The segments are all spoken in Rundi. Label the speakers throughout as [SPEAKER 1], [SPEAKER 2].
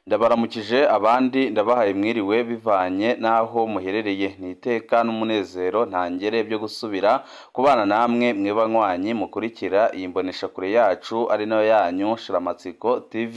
[SPEAKER 1] Ndabaramukije abandi ndabahaye mwiriwe bivanye n'aho muherereye, ni iteka n'umunezero ntangere byo gusubira kubana namwe mwebanywanyi mukurikira iyi mboneshakure yacu ari nayo yanyu Shiramatsiko TV.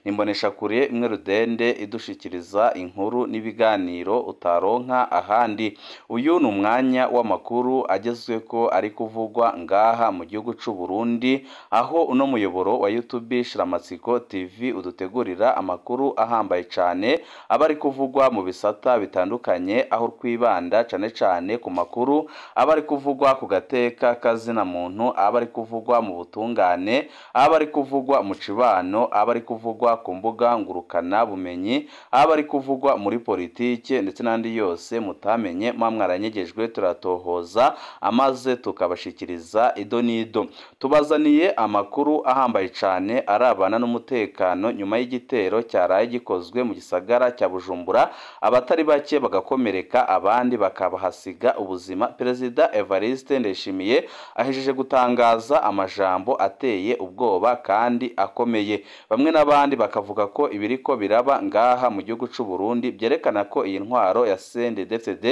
[SPEAKER 1] Ni imboneshakure imwe rudende idushikiriza inkuru n'ibiganiro utaronka ahandi. Uyu ni umwanya w'amakuru agezweko ari kuvugwa ngaha mu gihugu c'u Burundi, aho uno muyoboro wa YouTube Shiramatsiko TV udutegurira amakuru ahambaye cane aba ari kuvugwa mu bisata bitandukanye, aho twibanda cane cane ku makuru aba ari kuvugwa ku gateka kazina muntu, aba ari kuvugwa mu butungane, aba ari kuvugwa mu cibano, aba ari kuvugwa ku mbuga ngurukana bumenyi, aba ari kuvugwa muri politike ndetse n'andi yose mutamenye muba mwaranyegejwe, turatohoza amaze tukabashikiriza ido n'ido. Tubazaniye amakuru ahambaye cane arabana n'umutekano nyuma y'igitero cyaraye gikozwe mu gisagara cya Bujumbura, abatari bake bagakomereka abandi bakabahasiga ubuzima. Perezida Evariste Ndayishimiye ahejeje gutangaza amajambo ateye ubwoba kandi akomeye. Bamwe n'abandi bakavuga ko ibiriko biraba ngaha mu gihugu c'u Burundi byerekana ko iyi ntwaro ya CNDD-FDD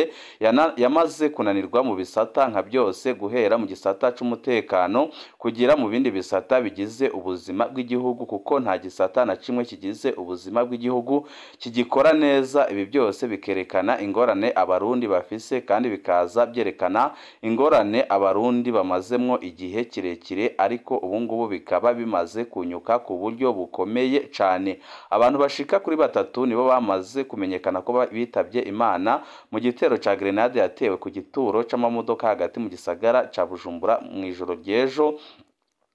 [SPEAKER 1] yamaze kunanirwa mu bisata nka byose, guhera mu gisata c'umutekano kugera mu bindi bisata bigize ubuzima bw'igihugu, kuko nta gisata na kimwe kigize ubuzima bw'igihugu kigikora neza. Ibi byose bikerekana ingorane abarundi bafise, kandi bikaza byerekana ingorane abarundi bamazemwo igihe kirekire, ariko ubu ngubu bikaba bimaze kunyuka ku buryo bukomeye cane. Abantu bashika kuri batatu nibo bamaze kumenyekana ko bitavye Imana mu gitero ca grenade yatewe ku gituro c'amamodoka hagati mu gisagara ca Bujumbura mw'ijoro ry'ejo,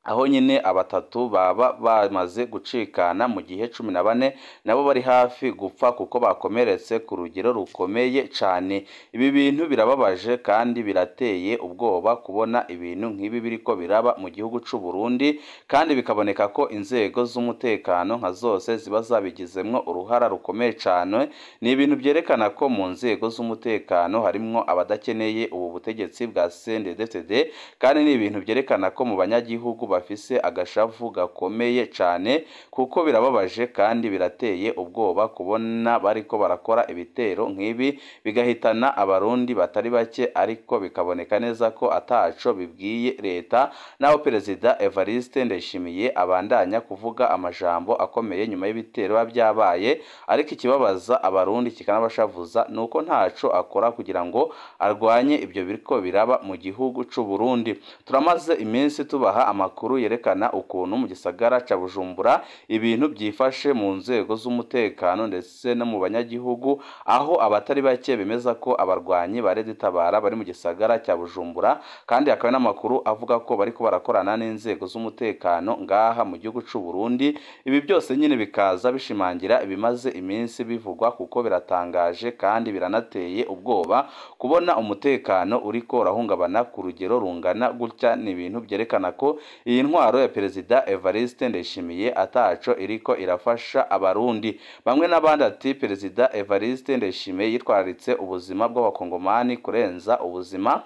[SPEAKER 1] aho nyine abatatu baba bamaze gucikana, mu gihe 14 nabo bari hafi gupfa kuko bakomeretse ku rugero rukomeye cane. Ibi bintu birababaje kandi birateye ubwoba kubona ibintu nk'ibi biriko biraba mu gihugu c'u Burundi, kandi bikaboneka ko inzego z'umutekano nka zose ziba zabigizemwo uruhara rukomeye cane. Ni ibintu byerekana ko mu nzego z'umutekano harimwo abadakeneye ubu butegetsi bwa CNDD-FDD, kandi ni ibintu byerekana ko mu banyagihugu bafise agashavu gakomeye cane, kuko birababaje kandi birateye ubwoba kubona bariko barakora ibitero nk'ibi bigahitana abarundi batari bake, ariko bikaboneka neza ko ataco bibwiye leta. Naho Perezida Evariste Ndayishimiye abandanya kuvuga amajambo akomeye nyuma y'ibitero biba byabaye, ariko ikibabaza abarundi kikanabashavuza nuko ntaco akora kugira ngo arwanye ibyo biriko biraba mu gihugu c'u Burundi. Turamaze iminsi tubaha amakuru yerekana ukuntu mu gisagara ca Bujumbura ibintu byifashe mu nzego z'umutekano ndetse no mu banyagihugu, aho abatari bake bemeza ko abarwanyi ba Red-Tabara bari mu gisagara cya Bujumbura, kandi hakaba n'amakuru avuga ko bariko barakorana n'inzego z'umutekano ngaha mu gihugu c'u Burundi. Ibi byose nyine bikaza bishimangira ibimaze iminsi bivugwa, kuko biratangaje kandi biranateye ubwoba kubona umutekano uriko urahungabana ku rugero rungana gutya. Ni ibintu byerekana ko iyi ntwaro ya Perezida Evariste Ndayishimiye ataco iriko irafasha abarundi. Bamwe n'abandi ati Perezida Evariste Ndayishimiye yitwararitse ubuzima bw'abakongomani kurenza ubuzima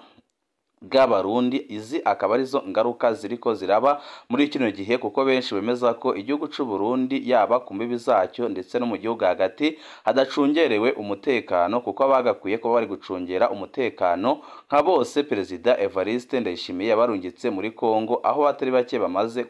[SPEAKER 1] bw'abarundi. Izi akaba arizo ngaruka ziriko ziraba muri kino gihe, kuko benshi bemeza ko igihugu c'u Burundi yaba ku mbibi zacyo ndetse no mu gihugu hagati hadacungerewe umutekano, kuko abagakwiye kuba bari gucungera umutekano nka bose Perezida Evariste Ndayishimiye yabarungitse muri Kongo, aho batari bake bamaze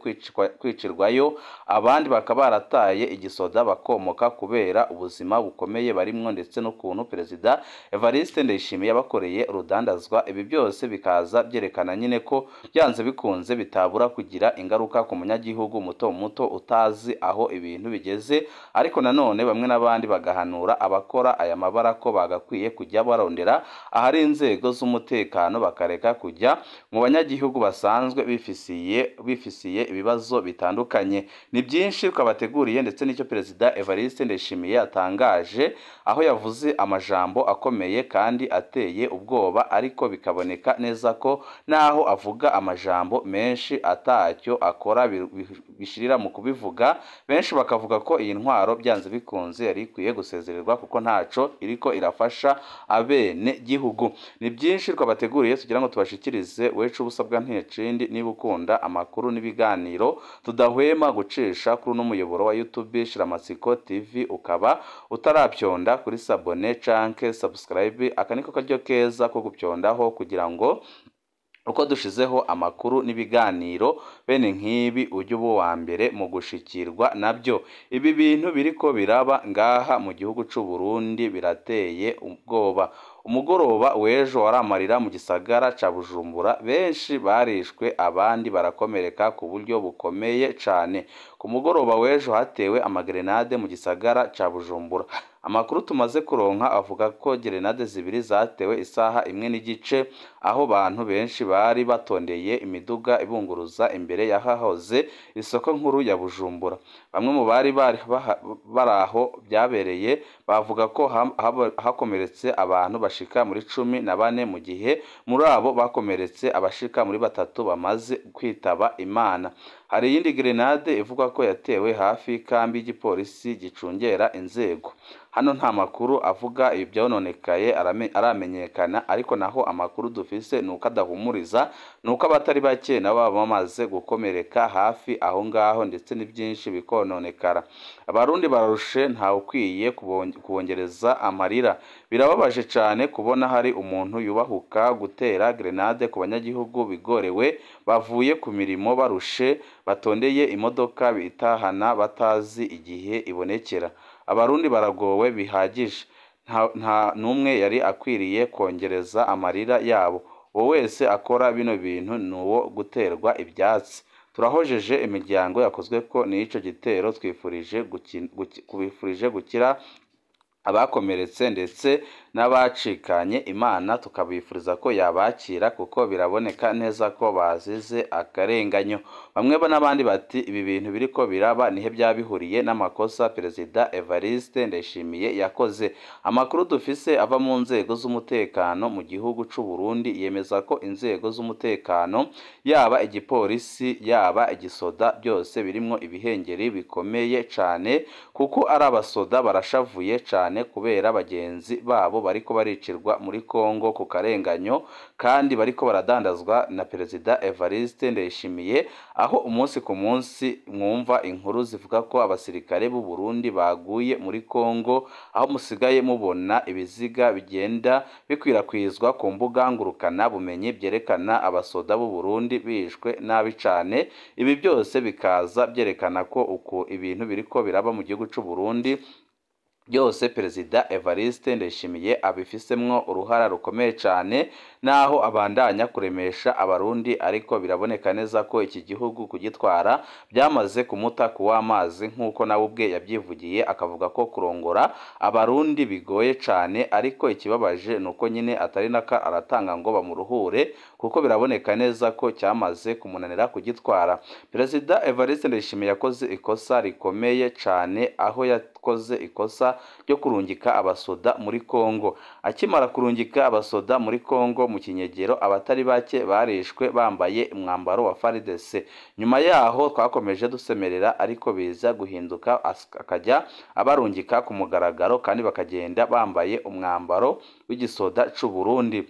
[SPEAKER 1] kwicirwayo, abandi bakaba barataye igisoda bakomoka kubera ubuzima bukomeye barimwo ndetse n'ukuntu Perezida Evariste Ndayishimiye yabakoreye urudandazwa. Ibi byose bikaza byerekana nyine ko byanze bikunze bitabura kugira ingaruka ku munyagihugu muto muto utazi aho ibintu bigeze, ariko nanone bamwe n'abandi bagahanura abakora aya mabara ko bagakwiye kujya barondera ahari inzego z'umutekano, bakareka kujya mu banyagihugu basanzwe bifisiye ibibazo bitandukanye. Ni byinshi twabateguriye ndetse n'icyo Perezida Evariste Ndayishimiye yatangaje, aho yavuze amajambo akomeye kandi ateye ubwoba, ariko bikaboneka neza ko naho avuga amajambo menshi atacyo akora bishirira mu kubivuga. Benshi bakavuga ko iyi ntwaro byanze bikunze yari ikwiye gusezererwa kuko ntaco iriko irafasha abene gihugu. Ni byinshi twabateguriye tugira ngo tubashikirize. Wecu ubusabwa ntekindi niba ukunda amakuru n'ibiganiro tudahwema gucisha kuri uno muyoboro wa YouTube Shiramatsiko TV, ukaba utarapyonda kuri sabone canke subscribe, aka niko karyo keza ko gupyondaho kugira ngo uko dushizeho amakuru n'ibiganiro bene nk'ibi ujye uba uwa mbere mu gushikirwa nabyo. Ibi bintu biriko biraba ngaha mu gihugu c'u Burundi birateye ubwoba. Umugoroba w'ejo waramarira mu gisagara ca Bujumbura, benshi barishwe abandi barakomereka ku buryo bukomeye cane. Ku mugoroba w'ejo hatewe amagrenade mu gisagara ca Bujumbura. Amakuru tumaze kuronka avuga ko gerenade zibiri zatewe isaha 1:15, aho bantu benshi bari batondeye imiduga ibunguruza imbere yahahoze isoko nkuru ya Bujumbura. Bamwe mu bari bari aho byabereye bavuga ko hakomeretse abantu bashika muri 14, mu gihe muri abo bakomeretse abashika muri 3 bamaze kwitaba Imana. Hari iyindi grenade ivuga ko yatewe hafi y'ikambi y'igipolisi gicungera inzego. Hano nta makuru avuga ibyononekaye aramenyekana, ariko naho amakuru dufise nuko adahumuriza, nuko abatari bake nabo bamaze gukomereka hafi aho ngaho, ndetse n'ibyinshi bikononekara. Abarundi bararushe, ntawe ukwiye kubongereza amarira. Birababaje cane kubona hari umuntu yubahuka gutera grenade ku banyagihugu bigorewe bavuye ku mirimo barushe, batondeye imodoka bitahana batazi igihe ibonekera. Abarundi baragowe bihagije, nta numwe yari akwiriye kongereza amarira yabo. Uwo wese akora bino bintu ni uwo guterwa ibyatsi. Turahojeje imiryango yakozwe ko n'ico gitero, twifurije gukira abakomeretse ndetse n'abacikanye Imana, tukabifuriza ko yabakira kuko biraboneka neza ko bazize akarenganyo. Bamwe n'abandi bati ibi bintu biriko biraba nihe byabihuriye n'amakosa Perezida Evariste Ndayishimiye yakoze. Amakuru dufise ava mu nzego z'umutekano mu gihugu c'u Burundi yemeza ko inzego z'umutekano yaba igipolisi yaba igisoda byose birimwo ibihengeri bikomeye cane, kuko ari abasoda barashavuye cane kubera bagenzi babo bariko baricirwa muri Kongo ku karenganyo, kandi bariko baradandazwa na Perezida Evariste Ndayishimiye, aho umunsi ku munsi mwumva inkuru zivuga ko abasirikare b'u Burundi baguye muri Kongo, aho musigaye mubona ibiziga bigenda bikwirakwizwa ku mbuga ngurukana bumenyi byerekana abasoda b'u Burundi bishwe nabi cane. Ibi byose bikaza byerekana ko uko ibintu biriko biraba mu gihugu c'u Burundi byose Perezida Evariste Ndayishimiye abifisemwo uruhara rukomeye cane, naho abandanya kuremesha abarundi, ariko biraboneka neza ko iki gihugu kugitwara byamaze kumuta kuw'amazi, nk'uko nawe ubwe yabyivugiye akavuga ko kurongora abarundi bigoye cane. Ariko ikibabaje nuko nyine atari naka aratanga ngo bamuruhure, kuko biraboneka neza ko cyamaze kumunanira kugitwara. Perezida Evariste Ndayishimiye yakoze ikosa rikomeye cane, aho yakoze ikosa ryo kurungika abasoda muri Kongo. Akimara kurungika abasoda muri Kongo mu kinyegero, abatari bake barishwe bambaye umwambaro wa FARDC. Nyuma yaho twakomeje dusemerera, ariko biza guhinduka akajya abarungika ku mugaragaro, kandi bakagenda bambaye umwambaro w'igisoda c'u Burundi.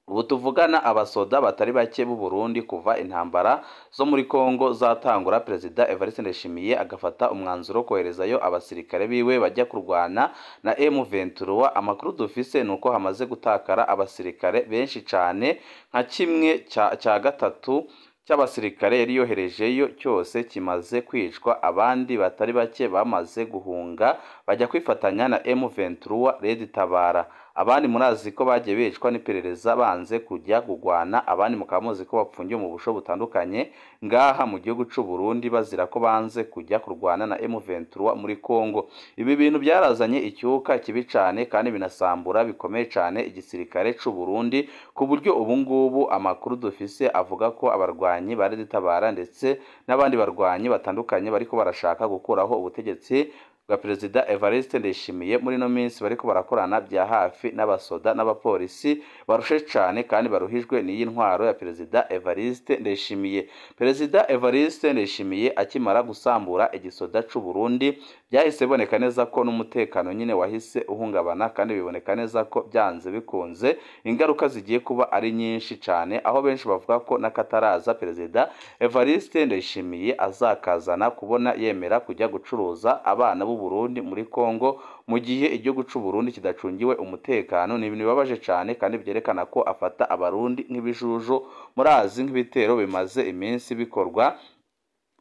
[SPEAKER 1] Ubu tuvugana abasoda batari bake b'u Burundi kuva intambara zo muri Kongo zatangura, Perezida Evariste Ndayishimiye agafata umwanzuro koherezayo abasirikare biwe bajya kurwana na M23. Amakuru dufise nuko hamaze gutakara abasirikare benshi cane, nka kimwe cya gatatu cy'abasirikare yari yoherejeyo cyose kimaze kwicwa, abandi batari bake bamaze guhunga bajya kwifatanya na M23 Red Tabara. Abandi murazi ko bagiye bicwa n'iperereza banze kujya kugwana, abandi mukaba muzi ko bapfungiye mu busho butandukanye ngaha mu gihugu c'u Burundi bazira ko banze kujya kurwana na M23 muri Kongo. Ibi bintu byarazanye icyuka kibi cane kandi binasambura bikomeye cane igisirikare c'u Burundi, ku buryo ubu ngubu amakuru dufise avuga ko abarwanyi ba Red Tabara ndetse n'abandi barwanyi batandukanye bariko barashaka gukuraho ubutegetsi bwa Perezida Evariste Ndayishimiye muri no minsi bariko barakorana bya hafi n'abasoda n'abapolisi barushe cane kandi baruhijwe n'iyi ntwaro ya Perezida Evariste Ndayishimiye. Perezida Evariste Ndayishimiye akimara gusambura igisoda c'u Burundi byahise biboneka neza ko n'umutekano nyine wahise uhungabana, kandi biboneka neza ko byanze bikunze ingaruka zigiye kuba ari nyinshi cane, aho benshi bavuga ko n'akataraza Perezida Evariste Ndayishimiye azakazana kubona yemera kujya gucuruza abana b'u Burundi muri Kongo mu gihe igihugu c'u Burundi kidacungiwe umutekano. Ni ibintu bibabaje cane kandi byerekana ko afata abarundi nk'ibijuju. Murazi nk'ibitero bimaze iminsi bikorwa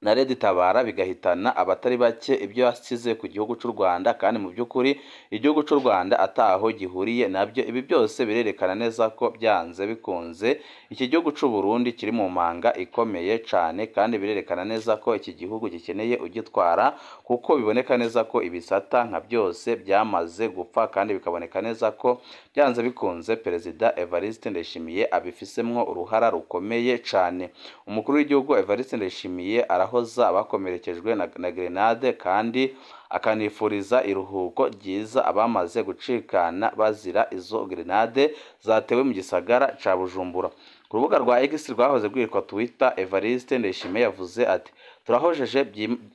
[SPEAKER 1] na Red Tabara bigahitana abatari bake, ibyo yasize ku gihugu c'u Rwanda, kandi mu by'ukuri igihugu c'u Rwanda ataho gihuriye nabyo. Ibi byose birerekana neza ko byanze bikunze iki gihugu c'u Burundi kiri mu manga ikomeye cane, kandi birerekana neza ko iki gihugu gikeneye ugitwara, kuko biboneka neza ko ibisata nka byose byamaze gupfa, kandi bikaboneka neza ko byanze bikunze Perezida Evariste Ndayishimiye abifisemwo uruhara rukomeye cane. Umukuru w'igihugu Evariste Ndayishimiye arahoza abakomerekejwe na grenade, kandi akanifuriza iruhuko ryiza abamaze gucikana bazira izo grenade zatewe mu gisagara ca Bujumbura. Ku rubuga rwa X rwahoze rwitwa Twitter, Evariste Ndayishimiye yavuze ati: turahojeje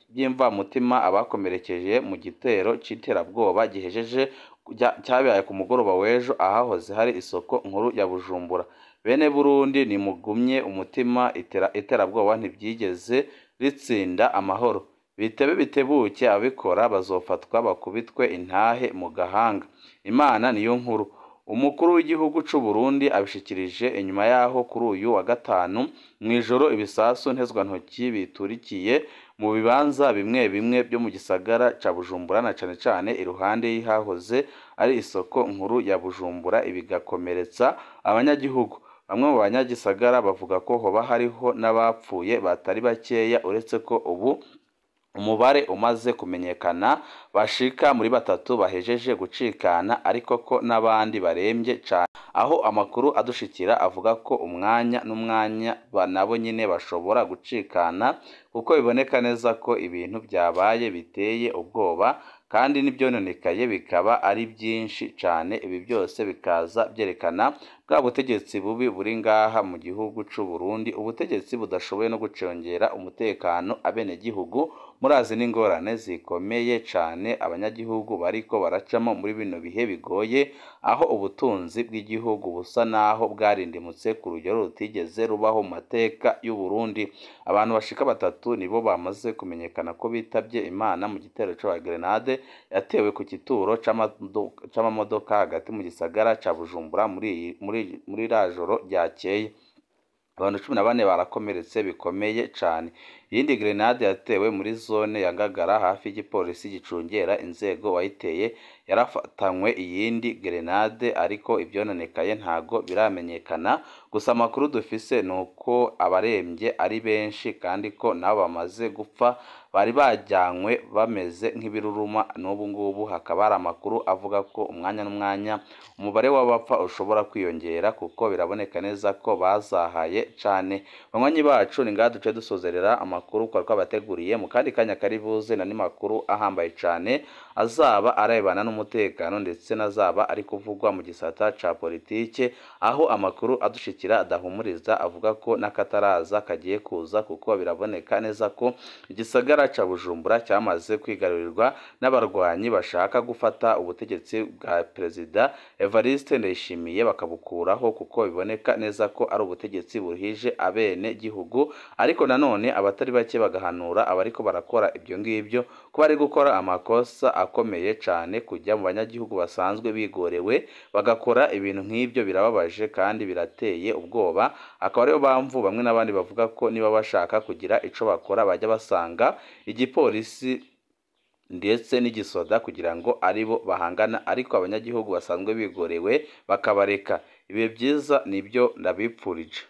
[SPEAKER 1] by'imvamutima abakomerekeje mu gitero c'iterabwoba gihejeje cyabaye ku mugoroba w'ejo ahahoze hari isoko nkuru ya Bujumbura. Bene Burundi nimugumye umutima, iterabwoba ntibyigeze ritsinda amahoro. Bitebe bitebuke ababikora bazofatwa bakubitwe intahe mu gahanga. Imana niyo nkuru. Umukuru w'igihugu c'u Burundi abishikirije inyuma yaho kuri uyu wa gatanu mw'ijoro ibisasu ntezwantoki biturikiye mu bibanza bimwe bimwe byo mu gisagara ca Bujumbura, na cane cane iruhande y'ihahoze ari isoko nkuru ya Bujumbura, ibigakomeretsa abanyagihugu. Bamwe mu banyagisagara bavuga ko hoba hariho n'abapfuye batari bakeya, uretse ko ubu umubare umaze kumenyekana bashika muri batatu bahejeje gucikana, ariko ko n'abandi barembye cane, aho amakuru adushikira avuga ko umwanya n'umwanya nabo nyine bashobora gucikana, kuko biboneka neza ko ibintu byabaye biteye ubwoba kandi n'ibyononekaye bikaba ari byinshi cane. Ibi byose bikaza byerekana bwa butegetsi bubi buri ngaha mu gihugu c'u Burundi, ubutegetsi budashoboye no gucongera umutekano abenegihugu. Murazi n'ingorane zikomeye cane abanyagihugu bariko baracamo muri bino bihe bigoye, aho ubutunzi bw'igihugu busa naho bwarindimutse ku rugero rutigeze rubaho mu mateka y'u Burundi. Abantu bashika batatu nibo bamaze kumenyekana ko bitavye Imana mu gitero c'aba grenade yatewe ku gituro c'amamodoka hagati mu gisagara ca Bujumbura muri rajoro ryakeye. Abantu 14 barakomeretse bikomeye cane. Iyindi grenade yatewe muri zone ya Ngagara hafi y'igipolisi gicungera inzego, wayiteye yarafatanywe iyindi grenade, ariko ivyononekaye ntago biramenyekana. Gusa amakuru dufise nuko abarembye ari benshi kandi ko nabo bamaze gupfa bari bajyanywe bameze nk'ibiruruma. N'ubu ngubu hakaba hari amakuru avuga ko umwanya n'umwanya umubare w'abapfa ushobora kwiyongera, kuko biraboneka neza ko bazahaye cane. Banywanyi bacu, ni ngaha duce dusozerera amakuru twari twabateguriye. Mu kandi kanya kari buze n'andi makuru ahambaye cane azaba arebana n'umutekano ndetse n'azaba ari kuvugwa mu gisata ca politike, aho amakuru adushikira adahumuriza avuga ko n'akataraza kagiye kuza, kuko biraboneka neza ko igisagara ca Bujumbura cyamaze kwigarurirwa n'abarwanyi bashaka gufata ubutegetsi bwa Perezida Evariste Ndayishimiye bakabukuraho, kuko biboneka neza ko ari ubutegetsi buhije abene gihugu. Ariko nanone abatari bake bagahanura abariko barakora ibyo ngibyo ko bari gukora amakosa akomeye cane, kujya mu banyagihugu basanzwe bigorewe bagakora ibintu nk'ibyo birababaje kandi birateye ubwoba. Akaba ariyo mpamvu bamwe n'abandi bavuga ko niba bashaka kugira ico bakora bajya basanga igipolisi ndetse n'igisoda kugira ngo aribo bahangana, ariko abanyagihugu basanzwe bigorewe bakabareka. Ibihe byiza nibyo ndabipfurije.